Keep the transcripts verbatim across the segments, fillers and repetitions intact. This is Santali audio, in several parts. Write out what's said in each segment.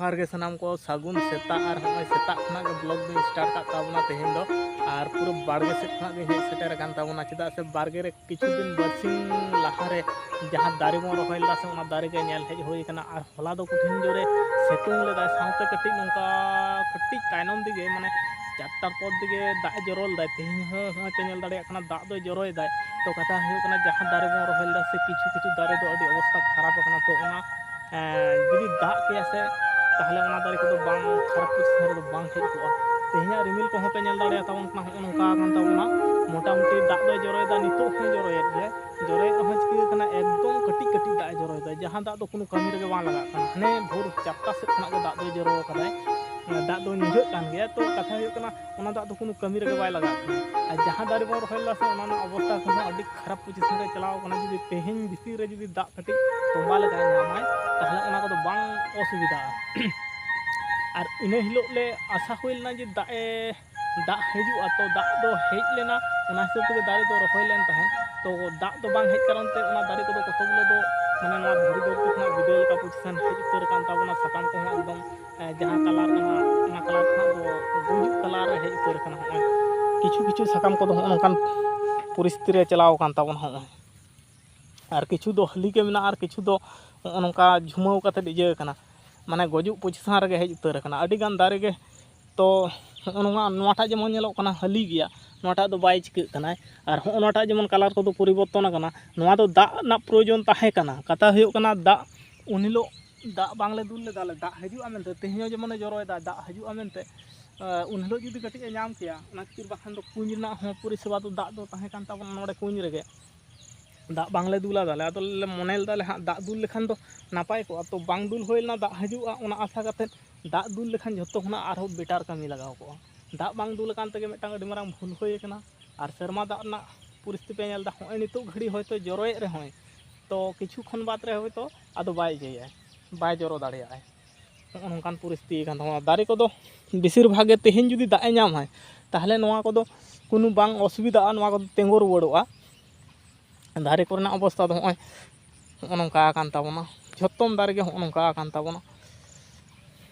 ᱡᱚᱦᱟᱨ ᱜᱮ ᱥᱟᱱᱟᱢ ᱠᱚ, ᱥᱟᱹᱜᱩᱱ ᱥᱮᱛᱟᱜ᱾ ᱟᱨ ᱦᱚᱸᱜᱼᱚᱭ ᱥᱮᱛᱟᱜ ᱠᱷᱚᱱᱟᱜ ᱜᱮ ᱵᱞᱚᱜ ᱫᱚᱧ ᱥᱴᱟᱨᱴ ᱠᱟᱜ ᱛᱟᱵᱚᱱᱟ ᱛᱮᱦᱮᱧ ᱫᱚ᱾ ᱟᱨ ᱯᱩᱨᱟᱹ ᱵᱟᱲᱜᱮ ᱥᱮᱫ ᱠᱷᱚᱱᱟᱜ ᱜᱮᱧ ᱦᱮᱡ ᱥᱮᱴᱮᱨ ᱟᱠᱟᱱ ᱛᱟᱵᱚᱱᱟ, ᱪᱮᱫᱟᱜ ᱥᱮ ᱵᱟᱲᱜᱮ ᱨᱮ ᱠᱤᱪᱷᱩ ᱫᱤᱱ ᱵᱟᱨᱥᱤᱧ ᱞᱟᱦᱟᱨᱮ ᱡᱟᱦᱟᱸ ᱫᱟᱨᱮ ᱵᱚᱱ ᱨᱚᱦᱚᱭ ᱞᱮᱫᱟ ᱥᱮ, ᱚᱱᱟ ᱫᱟᱨᱮ ᱜᱮ ᱧᱮᱞ ᱦᱮᱡ ᱦᱩᱭ ᱟᱠᱟᱱᱟ᱾ ᱟᱨ ᱦᱚᱞᱟ ᱫᱚ ᱠᱚᱴᱷᱤᱱ ᱡᱳᱨᱮ ᱥᱤᱛᱩᱝ ᱞᱮᱫᱟᱭ, ᱥᱟᱶᱛᱮ ᱠᱟᱹᱴᱤᱡ ᱱᱚᱝᱠᱟ ᱠᱟᱹᱴᱤᱡ ᱛᱟᱭᱱᱚᱢ ᱫᱤᱜᱮ, ᱢᱟᱱᱮ ᱪᱟᱨᱴᱟᱨ ᱯᱚᱨ ᱫᱤᱜᱮ ᱫᱟᱜ ᱮ ᱡᱚᱨᱚ ᱞᱮᱫᱟᱭ᱾ ᱛᱮᱦᱮᱧ ᱦᱚᱸ ᱦᱚᱸᱜᱼᱚᱭ ᱯᱮ ᱧᱮᱞ ᱫᱟᱲᱮᱭᱟᱜ ᱠᱟᱱᱟ, ᱫᱟᱜ ᱫᱚᱭ ᱡᱚᱨᱚᱭᱮᱫᱟᱭ᱾ ᱛᱚ ᱠᱟᱛᱷᱟ ᱦᱩᱭᱩᱜ ᱠᱟᱱᱟ, ᱡᱟᱦᱟᱸ ᱫᱟᱨᱮ ᱵᱚᱱ ᱨᱚᱦᱚᱭ ᱞᱮᱫᱟ ᱥᱮ, ᱠᱤᱪᱷᱩ ᱠᱤᱪᱷᱩ ᱫᱟᱨᱮ ᱫᱚ ᱟᱹᱰᱤ ᱚᱵᱚᱥᱛᱟ ᱠᱷᱟᱨᱟᱯ ᱟᱠᱟᱱᱟ᱾ ᱛᱚ ᱚᱱᱟ ᱮᱸ, ᱡᱩᱫᱤ ᱫᱟᱜ ᱠᱮᱭᱟ ᱥᱮ, ᱛᱟᱦᱚᱞᱮ ᱚᱱᱟ ᱫᱟᱨᱮ ᱠᱚᱫᱚ ᱵᱟᱝ ᱠᱷᱟᱨᱟᱯ ᱯᱚᱡᱤᱥᱚᱱ ᱨᱮᱫᱚ ᱵᱟᱝ ᱦᱮᱡ ᱠᱚᱜᱼᱟ᱾ ᱛᱮᱦᱮᱧᱟᱜ ᱨᱤᱢᱤᱞ ᱠᱚᱦᱚᱸ ᱯᱮ ᱧᱮᱞ ᱫᱟᱲᱮᱭᱟᱛᱟᱵᱚᱱ ᱠᱟᱱᱟ, ᱦᱚᱸᱜᱼᱚ ᱱᱚᱝᱠᱟ ᱟᱠᱟᱱ ᱛᱟᱵᱚᱱᱟ᱾ ᱢᱚᱴᱟᱢᱩᱴᱤ ᱫᱟᱜ ᱫᱚᱭ ᱡᱚᱨᱚᱭᱮᱫᱟ, ᱱᱤᱛᱚᱜ ᱦᱚᱸᱭ ᱡᱚᱨᱚᱭᱮᱫ ᱜᱮᱭᱟ᱾ ᱡᱚᱨᱚᱭᱮᱫ ᱨᱮᱦᱚᱸ ᱪᱤᱠᱟᱹ ᱠᱟᱱᱟ, ᱮᱠᱫᱚᱢ ᱠᱟᱹᱴᱤᱡ ᱠᱟᱹᱴᱤᱡ ᱫᱟᱜ ᱮ ᱡᱚᱨᱚᱭᱮᱫᱟ, ᱡᱟᱦᱟᱸ ᱫᱟᱜ ᱫᱚ ᱠᱳᱱᱳ ᱠᱟᱹᱢᱤ ᱨᱮᱜᱮ ᱵᱟᱝ ᱞᱟᱜᱟᱜ ᱠᱟᱱᱟ᱾ ᱦᱟᱱᱮ ᱵᱷᱳᱨ ᱪᱟᱨᱴᱟ ᱥᱮᱫ ᱠᱷᱚᱱᱟᱜ ᱜᱮ ᱫᱟᱜ ᱫᱚᱭ ᱡᱚᱨᱚ ᱟᱠᱟᱫᱟᱭ᱾ ᱫᱟᱜ ᱫᱚ ᱧᱩᱨᱦᱟᱹᱜ ᱠᱟᱱ ᱜᱮᱭᱟ, ᱛᱚ ᱠᱟᱛᱷᱟ ᱦᱩᱭᱩᱜ ᱠᱟᱱᱟ, ᱚᱱᱟ ᱫᱟᱜ ᱫᱚ ᱠᱳᱱᱳ ᱠᱟᱹᱢᱤ ᱨᱮᱜᱮ ᱵᱟᱭ ᱞᱟᱜᱟᱜ ᱠᱟᱱᱟ᱾ ᱟᱨ ᱡᱟᱦᱟᱸ ᱫᱟᱨᱮ ᱵᱚᱱ ᱨᱚᱦᱚᱭ ᱞᱮᱫᱟ ᱥᱮ, ᱚᱱᱟ ᱨᱮᱱᱟᱜ ᱚᱵᱚᱥᱛᱟ ᱠᱚᱦᱚᱸ ᱟᱹᱰᱤ ᱠᱷᱟᱨᱟᱯ ᱯᱚᱡᱤᱥᱚᱱ ᱨᱮ ᱪᱟᱞᱟᱣ ᱠᱟᱱᱟ᱾ ᱡᱩᱫᱤ ᱛᱮᱦᱮᱧ ᱵᱷᱤᱛᱤᱨ ᱨᱮ ᱡᱩᱫᱤ ᱫᱟᱜ ᱠᱟᱹᱴᱤᱡ ᱛᱚᱸᱵᱟ ᱞᱮᱠᱟᱭ ᱧᱟᱢᱟᱭ, ᱛᱟᱦᱚᱞᱮ ᱚᱱᱟ ᱠᱚᱫᱚ ᱵᱟᱝ ᱚᱥᱩᱵᱤᱫᱷᱟᱜᱼᱟ᱾ ᱟᱨ ᱤᱱᱟᱹ ᱦᱤᱞᱳᱜ ᱞᱮ ᱟᱥᱟ ᱦᱩᱭ ᱞᱮᱱᱟ ᱡᱮ ᱫᱟᱜ ᱮ, ᱫᱟᱜ ᱦᱤᱡᱩᱜᱼᱟ, ᱛᱚ ᱫᱟᱜ ᱫᱚ ᱦᱮᱡ ᱞᱮᱱᱟ, ᱚᱱᱟ ᱦᱤᱥᱟᱹᱵ ᱛᱮᱜᱮ ᱫᱟᱨᱮ ᱫᱚ ᱨᱚᱦᱚᱭ ᱞᱮᱱ ᱛᱟᱦᱮᱸᱫ᱾ ᱛᱚ ᱫᱟᱜ ᱫᱚ ᱵᱟᱝ ᱦᱮᱡ ᱠᱟᱨᱚᱱ ᱛᱮ ᱚᱱᱟ ᱫᱟᱨᱮ ᱠᱚᱫᱚ ᱠᱚᱛᱚ ᱜᱩᱞᱳ ᱫᱚ, ᱢᱟᱱᱮ, ᱱᱚᱣᱟ ᱫᱷᱩᱲᱤ ᱫᱷᱟᱹᱨᱛᱤ ᱠᱷᱚᱱᱟᱜ ᱵᱤᱫᱟᱹᱭ ᱞᱮᱠᱟ ᱯᱚᱡᱤᱥᱚᱱ ᱦᱮᱡ ᱩᱛᱟᱹᱨ ᱟᱠᱟᱱ ᱛᱟᱵᱚᱱᱟ᱾ ᱥᱟᱠᱟᱢ ᱠᱚᱦᱚᱸ ᱮᱠᱫᱚᱢ, ᱮ, ᱡᱟᱦᱟᱸ ᱠᱟᱞᱟᱨ ᱠᱟᱱᱟ, ᱚᱱᱟ ᱠᱟᱞᱟᱨ ᱠᱷᱚᱱᱟᱜ ᱫᱚ ᱜᱩᱡᱩᱜ ᱠᱟᱞᱟᱨ ᱨᱮ ᱦᱮᱡ ᱩᱛᱟᱹᱨ ᱟᱠᱟᱱᱟ᱾ ᱦᱚᱸᱜᱼᱚᱭ ᱠᱤᱪᱷᱩ ᱠᱤᱪᱷᱩ ᱥᱟᱠᱟᱢ ᱠᱚᱫᱚ ᱦᱚᱸᱜᱼᱚ ᱱᱚᱝᱠᱟᱱ ᱯᱚᱨᱤᱥᱛᱷᱤᱛᱤ ᱨᱮ ᱪᱟᱞᱟᱣ ᱟᱠᱟᱱ ᱛᱟᱵᱚᱱᱟ᱾ ᱦᱚᱸᱜᱼᱚᱭ ᱟᱨ ᱠᱤᱪᱷᱩ ᱫᱚ ᱦᱟᱹᱞᱤ ᱜᱮ ᱢᱮᱱᱟᱜᱼᱟ, ᱟᱨ ᱠᱤᱪᱷᱩ ᱫᱚ ᱦᱚᱸᱜᱼᱚ ᱱᱚᱝᱠᱟ ᱡᱷᱩᱢᱟᱹᱣ ᱠᱟᱛᱮᱫ ᱤᱭᱟᱹ ᱠᱟᱱᱟ, ᱢᱟᱱᱮ ᱜᱩᱡᱩᱜ ᱯᱚᱡᱤᱥᱚᱱ ᱨᱮᱜᱮ ᱦᱮᱡ ᱩᱛᱟᱹᱨ ᱟᱠᱟᱱᱟ᱾ ᱟᱹᱰᱤ ᱜᱟᱱ ᱫᱟᱨᱮ ᱜᱮ, ᱛᱚ ᱦᱚᱸᱜᱼᱚ ᱱᱚᱣᱟ, ᱱᱚᱣᱟᱴᱟᱜ ᱡᱮᱢᱚᱱ ᱧᱮᱞᱚᱜ ᱠᱟᱱᱟ ᱦᱟᱹᱞᱤ ᱜᱮᱭᱟ, ᱱᱚᱣᱟᱴᱟᱜ ᱫᱚ ᱵᱟᱭ ᱪᱤᱠᱟᱹᱜ ᱠᱟᱱᱟᱭ᱾ ᱟᱨ ᱦᱚᱸᱜᱼᱚ ᱱᱚᱣᱟᱴᱟᱜ ᱡᱮᱢᱚᱱ ᱠᱟᱞᱟᱨ ᱠᱚᱫᱚ ᱯᱚᱨᱤᱵᱚᱨᱛᱚᱱ ᱟᱠᱟᱱᱟ, ᱱᱚᱣᱟ ᱫᱚ ᱫᱟᱜ ᱨᱮᱱᱟᱜ ᱯᱨᱚᱭᱳᱡᱚᱱ ᱛᱟᱦᱮᱸ ᱠᱟᱱᱟ᱾ ᱠᱟᱛᱷᱟ ᱦᱩᱭᱩᱜ ᱠᱟᱱᱟ, ᱫᱟᱜ ᱩᱱ ᱦᱤᱞᱳᱜ ᱫᱟᱜ ᱵᱟᱝᱞᱮ ᱫᱩᱞ ᱞᱮᱫᱟ ᱞᱮ, ᱫᱟᱜ ᱦᱤᱡᱩᱜᱼᱟ ᱢᱮᱱᱛᱮ, ᱛᱮᱦᱮᱧ ᱦᱚᱸ ᱡᱮᱢᱚᱱᱮ ᱡᱚᱨᱚᱭᱮᱫᱟ, ᱫᱟᱜ ᱦᱤᱡᱩᱜᱼᱟ ᱢᱮᱱᱛᱮ᱾ ᱟᱸ, ᱩᱱ ᱦᱤᱞᱳᱜ ᱡᱩᱫᱤ ᱠᱟᱹᱴᱤᱡ ᱮ ᱧᱟᱢ ᱠᱮᱭᱟ, ᱚᱱᱟ ᱠᱷᱟᱹᱛᱤᱨ ᱵᱟᱠᱷᱟᱱ ᱫᱚ ᱠᱩᱧ ᱨᱮᱱᱟᱜ ᱦᱚᱸ ᱯᱚᱨᱤᱥᱮᱵᱟ ᱫᱚ, ᱫᱟᱜ ᱫᱚ ᱛᱟᱦᱮᱸ ᱠᱟᱱ ᱛᱟᱵᱚᱱᱟ ᱱᱚᱰᱮ ᱠᱩᱧ ᱨᱮᱜᱮ᱾ ᱫᱟᱜ ᱵᱟᱝᱞᱮ ᱫᱩᱞ ᱟᱫᱟ ᱞᱮ, ᱟᱫᱚ ᱞᱮ ᱢᱚᱱᱮ ᱞᱮᱫᱟ ᱞᱮ ᱦᱟᱸᱜ ᱫᱟᱜ ᱫᱩᱞ ᱞᱮᱠᱷᱟᱱ ᱫᱚ ᱱᱟᱯᱟᱭ ᱠᱚᱜᱼᱟ, ᱛᱚ ᱵᱟᱝ ᱫᱩᱞ ᱦᱩᱭ ᱞᱮᱱᱟ, ᱫᱟᱜ ᱦᱤᱡᱩᱜᱼᱟ ᱚᱱᱟ ᱟᱥᱟ ᱠᱟᱛᱮᱫ᱾ ᱫᱟᱜ ᱫᱩᱞ ᱞᱮᱠᱷᱟᱱ ᱡᱷᱚᱛᱚ ᱠᱷᱚᱱᱟᱜ ᱟᱨᱦᱚᱸ better ᱠᱟᱹᱢᱤ ᱞᱟᱜᱟᱣ ᱠᱚᱜᱼᱟ᱾ ᱫᱟᱜ ᱵᱟᱝ ᱫᱩᱞ ᱟᱠᱟᱱ ᱛᱮᱜᱮ ᱢᱤᱫᱴᱟᱝ ᱟᱹᱰᱤ ᱢᱟᱨᱟᱝ ᱵᱷᱩᱞ ᱦᱩᱭ ᱟᱠᱟᱱᱟ᱾ ᱟᱨ ᱥᱮᱨᱢᱟ ᱫᱟᱜ ᱨᱮᱱᱟᱜ ᱯᱚᱨᱤᱥᱛᱷᱤᱛᱤ ᱯᱮ ᱧᱮᱞ ᱮᱫᱟ, ᱦᱚᱸᱜᱼᱚᱭ ᱱᱤᱛᱚᱜ ᱜᱷᱟᱹᱲᱤ ᱦᱚᱭᱛᱳ ᱡᱚᱨᱚᱭᱮᱫ ᱨᱮᱦᱚᱸᱭ, ᱛᱚ ᱠᱤᱪᱷᱩ ᱠᱷᱚᱱ ᱵᱟᱫᱽ ᱨᱮ ᱦᱚᱭᱛᱳ ᱟᱫᱚ ᱵᱟᱭ ᱤᱭᱟᱹᱭᱟᱭ, ᱵᱟᱭ ᱡᱚᱨᱚ ᱫᱟᱲᱮᱭᱟᱜᱼᱟᱭ᱾ ᱦᱚᱸᱜᱼᱚ ᱱᱚᱝᱠᱟᱱ ᱯᱚᱨᱤᱥᱛᱷᱤᱛᱤ ᱠᱟᱱ ᱛᱟᱵᱚᱱᱟ᱾ ᱫᱟᱨᱮ ᱠᱚᱫᱚ ᱵᱮᱥᱤᱨ ᱵᱷᱟᱜᱽ ᱜᱮ ᱛᱮᱦᱮᱧ ᱡᱩᱫᱤ ᱫᱟᱜ ᱮ ᱧᱟᱢᱟᱭ, ᱛᱟᱦᱚᱞᱮ ᱱᱚᱣᱟ ᱠᱚᱫᱚ ᱠᱳᱱᱳ ᱵᱟᱝ ᱚᱥᱩᱵᱤᱫᱷᱟᱜᱼᱟ, ᱱᱚᱣᱟ ᱠᱚᱫᱚ ᱛᱤᱸᱜᱩ ᱨᱩᱣᱟᱹᱲᱚᱜᱼᱟ᱾ ᱫᱟᱨᱮ ᱠᱚᱨᱮᱱᱟᱜ ᱚᱵᱚᱥᱛᱷᱟ ᱫᱚ ᱦᱚᱸᱜᱼᱚᱭ ᱦᱚᱸᱜᱼᱚ ᱱᱚᱝᱠᱟ ᱟᱠᱟᱱ ᱛᱟᱵᱚᱱᱟ, ᱡᱷᱚᱛᱚᱢ ᱫᱟᱨᱮ ᱜᱮ ᱦᱚᱸᱜᱼᱚ ᱱᱚᱝᱠᱟ ᱟᱠᱟᱱ ᱛᱟᱵᱚᱱᱟ᱾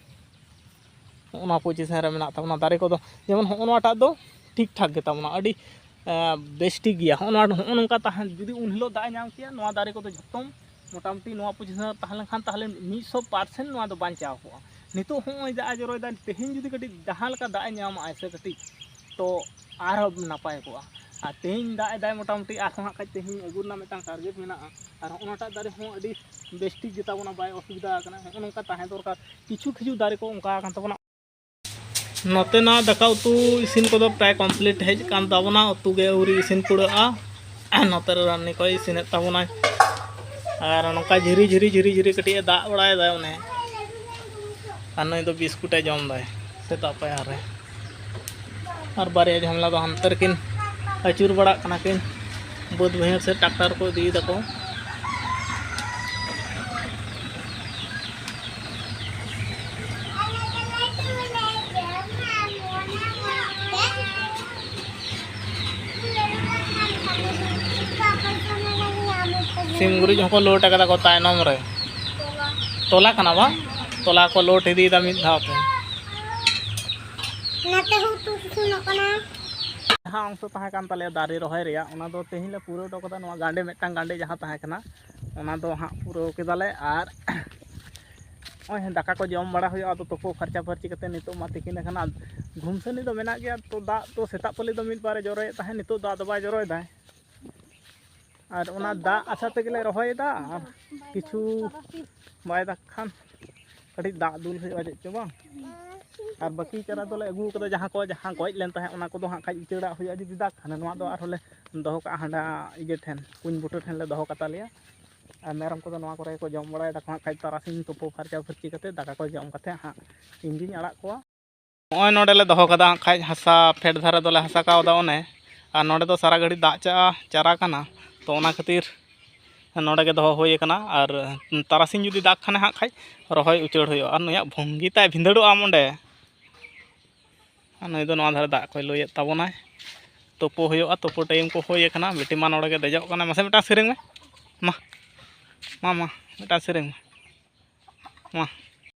ᱦᱚᱸᱜᱼᱚ ᱱᱚᱣᱟ ᱯᱚᱡᱤᱥᱮᱱ ᱨᱮ ᱢᱮᱱᱟᱜ ᱛᱟᱵᱚᱱᱟ ᱫᱟᱨᱮ ᱠᱚᱫᱚ᱾ ᱡᱮᱢᱚᱱ ᱦᱚᱸᱜᱼᱚ ᱱᱚᱣᱟᱴᱟᱜ ᱫᱚ ᱴᱷᱤᱠ ᱴᱷᱟᱠ ᱜᱮᱛᱟ ᱵᱚᱱᱟ, ᱟᱹᱰᱤ ᱮᱸ, ᱵᱮᱥ ᱴᱷᱤᱠ ᱜᱮᱭᱟ᱾ ᱦᱚᱸᱜᱼᱚ ᱱᱚᱣᱟ, ᱦᱚᱸᱜᱼᱚ ᱱᱚᱝᱠᱟ ᱛᱟᱦᱮᱸ, ᱡᱩᱫᱤ ᱩᱱ ᱦᱤᱞᱳᱜ ᱫᱟᱜ ᱮ ᱧᱟᱢ ᱠᱮᱭᱟ, ᱱᱚᱣᱟ ᱫᱟᱨᱮ ᱠᱚᱫᱚ ᱡᱷᱚᱛᱚᱢ ᱢᱚᱴᱟᱢᱩᱴᱤ ᱱᱚᱣᱟ ᱯᱚᱡᱤᱥᱮᱱ ᱨᱮ ᱛᱟᱦᱮᱸ ᱞᱮᱱᱠᱷᱟᱱ ᱛᱟᱦᱚᱞᱮ ᱢᱤᱫ ᱥᱚ ᱯᱟᱨᱥᱮᱱᱴ ᱱᱚᱣᱟ ᱫᱚ ᱵᱟᱧᱪᱟᱣ ᱠᱚᱜᱼᱟ᱾ ᱱᱤᱛᱚᱜ ᱦᱚᱸᱜᱼᱚᱭ ᱫᱟᱜ ᱮ ᱡᱚᱨᱚᱭᱮᱫᱟ, ᱛᱮᱦᱮᱧ ᱡᱩᱫᱤ ᱠᱟᱹᱴᱤᱡ ᱡᱟᱦᱟᱸ ᱞᱮᱠᱟ ᱫᱟᱜ ᱮ ᱧᱟᱢᱟᱜᱼᱟᱭ ᱥᱮ ᱠᱟᱹᱴᱤᱡ, ᱛᱚ ᱟᱨᱦᱚᱸ ᱱᱟᱯᱟᱭ ᱠᱚᱜᱼᱟ᱾ ᱟᱨ ᱛᱮᱦᱮᱧ ᱫᱟᱜ ᱮᱫᱟᱭ ᱢᱚᱴᱟᱢᱩᱴᱤ, ᱟᱨᱦᱚᱸ ᱦᱟᱸᱜ ᱠᱷᱟᱡ ᱛᱮᱦᱮᱧ ᱟᱹᱜᱩ ᱨᱮᱱᱟᱜ ᱢᱤᱫᱴᱟᱝ ᱴᱟᱨᱜᱮᱴ ᱢᱮᱱᱟᱜᱼᱟ᱾ ᱟᱨ ᱦᱚᱸᱜᱼᱚ ᱱᱟᱴᱟᱜ ᱫᱟᱨᱮ ᱦᱚᱸ ᱟᱹᱰᱤ ᱵᱮᱥ ᱴᱷᱤᱠ ᱜᱮᱛᱟ ᱵᱚᱱᱟ, ᱵᱟᱭ ᱚᱥᱩᱵᱤᱫᱷᱟ ᱟᱠᱟᱱᱟ᱾ ᱦᱚᱸᱜᱼᱚ ᱱᱚᱝᱠᱟ ᱛᱟᱦᱮᱸ ᱫᱚᱨᱠᱟᱨ᱾ ᱠᱤᱪᱷᱩ ᱠᱤᱪᱷᱩ ᱫᱟᱨᱮ ᱠᱚ ᱚᱱᱠᱟ ᱟᱠᱟᱱ ᱛᱟᱵᱚᱱᱟ᱾ ᱱᱚᱛᱮᱱᱟᱜ ᱫᱟᱠᱟ ᱩᱛᱩ ᱤᱥᱤᱱ ᱠᱚᱫᱚ ᱯᱨᱟᱭ ᱠᱚᱢᱯᱞᱤᱴ ᱦᱮᱡ ᱟᱠᱟᱱ ᱛᱟᱵᱚᱱᱟ, ᱩᱛᱩ ᱜᱮ ᱟᱹᱣᱨᱤ ᱤᱥᱤᱱ ᱠᱩᱲᱟᱹᱜᱼᱟ᱾ ᱱᱚᱛᱮ ᱨᱮ ᱨᱟᱱᱤ ᱠᱚᱭ ᱤᱥᱤᱱᱮᱫ ᱛᱟᱵᱚᱱᱟᱭ᱾ ᱟᱨ ᱱᱚᱝᱠᱟ ᱡᱷᱤᱨᱤ ᱡᱷᱤᱨᱤ ᱡᱷᱤᱨᱤ ᱡᱷᱤᱨᱤ ᱠᱟᱹᱴᱤᱡ ᱮ ᱫᱟᱜ ᱵᱟᱲᱟᱭᱮᱫᱟ ᱚᱱᱮ᱾ ᱟᱨ ᱱᱩᱭ ᱫᱚ ᱵᱤᱥᱠᱩᱴ ᱮ ᱡᱚᱢ ᱫᱟᱭ ᱥᱮᱛᱟᱜ ᱯᱟᱭᱟᱨ ᱨᱮ᱾ ᱟᱨ ᱵᱟᱨᱭᱟ ᱡᱷᱟᱢᱞᱟ ᱫᱚ ᱦᱟᱱᱛᱮ ᱨᱮᱠᱤᱱ ᱟᱹᱪᱩᱨ ᱵᱟᱲᱟᱜ ᱠᱟᱱᱟ ᱠᱤᱱ ᱵᱟᱹᱫᱽ ᱵᱟᱹᱭᱦᱟᱹᱲ ᱥᱮᱫ, ᱴᱨᱟᱠᱴᱟᱨ ᱠᱚ ᱤᱫᱤᱭ ᱫᱟᱠᱚ᱾ ᱥᱤᱢ ᱜᱩᱨᱤᱡ ᱦᱚᱸᱠᱚ ᱞᱳᱰ ᱟᱠᱟᱫᱟ ᱠᱚ ᱛᱟᱭᱱᱚᱢ ᱨᱮ᱾ ᱛᱚᱞᱟ ᱠᱟᱱᱟ ᱵᱟᱝ? ᱛᱚᱞᱟ ᱠᱚ ᱞᱳᱰ ᱤᱫᱤᱭᱮᱫᱟ ᱢᱤᱫ ᱫᱷᱟᱣ ᱛᱮ᱾ ᱚᱱᱟᱛᱮ ᱦᱚᱸ ᱩᱛᱩ ᱤᱥᱤᱱᱚᱜ ᱠᱟᱱᱟ᱾ ᱡᱟᱦᱟᱸ ᱚᱝᱥᱚ ᱛᱟᱦᱮᱸ ᱠᱟᱱ ᱛᱟᱞᱮᱭᱟ ᱫᱟᱨᱮ ᱨᱚᱦᱚᱭ ᱨᱮᱭᱟᱜ, ᱚᱱᱟ ᱫᱚ ᱛᱮᱦᱮᱧ ᱞᱮ ᱯᱩᱨᱟᱹᱣ ᱦᱚᱴᱚ ᱠᱟᱫᱟ᱾ ᱱᱚᱣᱟ ᱜᱟᱸᱰᱮ, ᱢᱤᱫᱴᱟᱝ ᱜᱟᱸᱰᱮ ᱡᱟᱦᱟᱸ ᱛᱟᱦᱮᱸ ᱠᱟᱱᱟ, ᱚᱱᱟ ᱫᱚ ᱦᱟᱸᱜ ᱯᱩᱨᱟᱹᱣ ᱠᱮᱫᱟᱞᱮ᱾ ᱟᱨ ᱱᱚᱜᱼᱚᱭ ᱫᱟᱠᱟ ᱠᱚ ᱡᱚᱢ ᱵᱟᱲᱟ ᱦᱩᱭᱩᱜᱼᱟ, ᱟᱫᱚ ᱛᱩᱯᱩ ᱯᱷᱟᱨᱪᱟ ᱯᱷᱟᱹᱨᱪᱤ ᱠᱟᱛᱮ ᱱᱤᱛᱚᱜ ᱢᱟ ᱛᱤᱠᱤᱱ ᱟᱠᱟᱱᱟ᱾ ᱜᱷᱩᱢᱥᱟᱹᱱᱤ ᱫᱚ ᱢᱮᱱᱟᱜ ᱜᱮᱭᱟ, ᱛᱚ ᱫᱟᱜ ᱫᱚ ᱥᱮᱛᱟᱜ ᱯᱟᱹᱞᱤ ᱫᱚ ᱢᱤᱫ ᱵᱟᱨᱮ ᱡᱚᱨᱚᱭᱮᱫ ᱛᱟᱦᱮᱸᱫ, ᱱᱤᱛᱚᱜ ᱫᱚ ᱟᱫᱚ ᱵᱟᱭ ᱡᱚᱨᱚᱭᱮᱫᱟᱭ᱾ ᱟᱨ ᱚᱱᱟ ᱫᱟᱜ ᱟᱥᱟ ᱛᱮᱜᱮᱞᱮ ᱨᱚᱦᱚᱭᱮᱫᱟ᱾ ᱟᱨ ᱠᱤᱪᱷᱩ ᱵᱟᱭ ᱫᱟᱜᱽ ᱠᱷᱟᱱ ᱠᱟᱹᱴᱤᱡ ᱫᱟᱜ ᱫᱩᱞ ᱦᱩᱭᱩᱜᱼᱟ ᱪᱮᱫ ᱪᱚ ᱵᱟᱝ᱾ ᱟᱨ ᱵᱟᱹᱠᱤ ᱪᱟᱨᱟ ᱫᱚᱞᱮ ᱟᱹᱜᱩ ᱠᱟᱫᱟ, ᱡᱟᱦᱟᱸ ᱠᱚ, ᱡᱟᱦᱟᱸ ᱜᱚᱡ ᱞᱮᱱ ᱛᱟᱦᱮᱸᱫ, ᱚᱱᱟ ᱠᱚᱫᱚ ᱦᱟᱸᱜ ᱠᱷᱟᱡ ᱩᱪᱟᱹᱲᱟᱜ ᱦᱩᱭᱩᱜᱼᱟ ᱡᱩᱫᱤ ᱫᱟᱜᱽ ᱠᱷᱟᱱ᱾ ᱱᱚᱣᱟ ᱫᱚ ᱟᱨᱦᱚᱸ ᱞᱮ ᱫᱚᱦᱚ ᱠᱟᱜᱼᱟ ᱦᱟᱸᱰᱟ ᱤᱭᱟᱹ ᱴᱷᱮᱱ, ᱠᱩᱧ ᱵᱩᱴᱟᱹ ᱴᱷᱮᱱ ᱞᱮ ᱫᱚᱦᱚ ᱠᱟᱛᱟ ᱞᱮᱭᱟ᱾ ᱟᱨ ᱢᱮᱨᱚᱢ ᱠᱚᱫᱚ ᱱᱚᱣᱟ ᱠᱚᱨᱮ ᱠᱚ ᱡᱚᱢ ᱵᱟᱲᱟᱭ ᱫᱟᱠᱚ ᱦᱟᱸᱜ ᱠᱷᱟᱡ, ᱛᱟᱨᱟᱥᱤᱧ ᱛᱩᱯᱩ ᱯᱷᱟᱨᱪᱟ ᱯᱷᱟᱹᱨᱪᱤ ᱠᱟᱛᱮ ᱫᱟᱠᱟ ᱠᱚ ᱡᱚᱢ ᱠᱟᱛᱮ ᱦᱟᱸᱜ ᱤᱧ ᱜᱤᱧ ᱟᱲᱟᱜ ᱠᱚᱣᱟ᱾ ᱱᱚᱜᱼᱚᱭ ᱱᱚᱰᱮ ᱞᱮ ᱫᱚᱦᱚ ᱠᱟᱫᱟ ᱦᱟᱸᱜ ᱠᱷᱟᱡ, ᱦᱟᱥᱟ ᱯᱷᱮᱰ ᱫᱷᱟᱨᱮ ᱫᱚᱞᱮ ᱦᱟᱥᱟ ᱠᱟᱣᱫᱟ ᱚᱱᱮ, ᱟᱨ ᱱᱚᱰᱮ ᱫᱚ ᱥᱟᱨᱟ ᱜᱷᱟᱹᱲᱤᱡ ᱫᱟᱜ ᱪᱟᱜᱼᱟ, ᱪᱟᱨᱟ ᱠᱟᱱᱟ, ᱛᱚ ᱚᱱᱟ ᱠᱷᱟᱹᱛᱤᱨ ᱱᱚᱰᱮ ᱜᱮ ᱫᱚᱦᱚ ᱦᱩᱭ ᱟᱠᱟᱱᱟ᱾ ᱟᱨ ᱛᱟᱨᱟᱥᱤᱧ ᱡᱩᱫᱤ ᱫᱟᱜᱽ ᱠᱷᱟᱱᱮ ᱦᱟᱸᱜ ᱠᱷᱟᱡ ᱨᱚᱦᱚᱭ ᱩᱪᱟᱹᱲ ᱦᱩᱭᱩᱜᱼᱟ᱾ ᱟᱨ ᱱᱩᱭᱟᱜ ᱵᱷᱚᱝᱜᱤ ᱛᱟᱭ ᱵᱷᱤᱸᱫᱟᱹᱲᱚᱜᱼᱟ ᱚᱸᱰᱮ᱾ ᱟᱨ ᱱᱩᱭ ᱫᱚ ᱱᱚᱣᱟ ᱫᱷᱟᱨᱮ ᱫᱟᱜ ᱠᱚᱭ ᱞᱩᱭᱮᱫ ᱛᱟᱵᱚᱱᱟᱭ᱾ ᱛᱩᱯᱩ ᱦᱩᱭᱩᱜᱼᱟ, ᱛᱩᱯᱩ ᱴᱟᱭᱤᱢ ᱠᱚ ᱦᱩᱭ ᱟᱠᱟᱱᱟ᱾ ᱵᱤᱴᱤ ᱢᱟ ᱱᱚᱰᱮ ᱜᱮ ᱫᱮᱡᱚᱜ ᱠᱟᱱᱟ᱾ ᱢᱟᱥᱮ ᱢᱤᱫᱴᱟᱝ ᱥᱮᱨᱮᱧ ᱢᱮ, ᱢᱟ, ᱢᱟ, ᱢᱟ, ᱢᱤᱫᱴᱟᱝ ᱥᱮᱨᱮᱧ ᱢᱮ, ᱢᱟ᱾